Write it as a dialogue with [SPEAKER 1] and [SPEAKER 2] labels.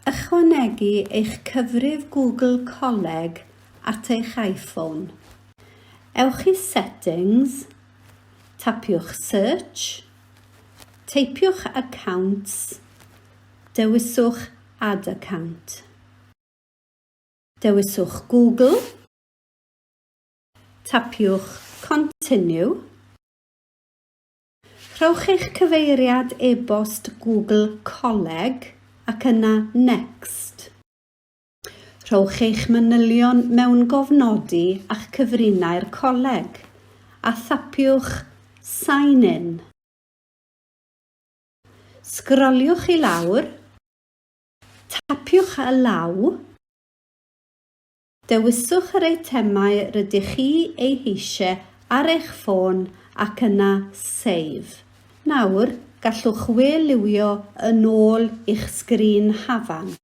[SPEAKER 1] Ychwanegu eich cyfrif Google Coleg at eich iPhone. Ewch i Settings, tapiwch Search, teipiwch Accounts, dewiswch Add Account. Dewiswch Google, tapiwch Continue. Rhowch eich cyfeiriad e-bost Google Coleg ac yna Next. Rhowch eich manylion mewngofnodi a'ch cyfrinair coleg, a thapiwch Sign In. Sgroliwch i lawr, tapiwch Allow. Dewiswch yr eitemau rydych chi eu heisiau ar eich ffôn ac yna Save. Nawr, gallwch we-liwio yn ôl i'ch sgrin hafan.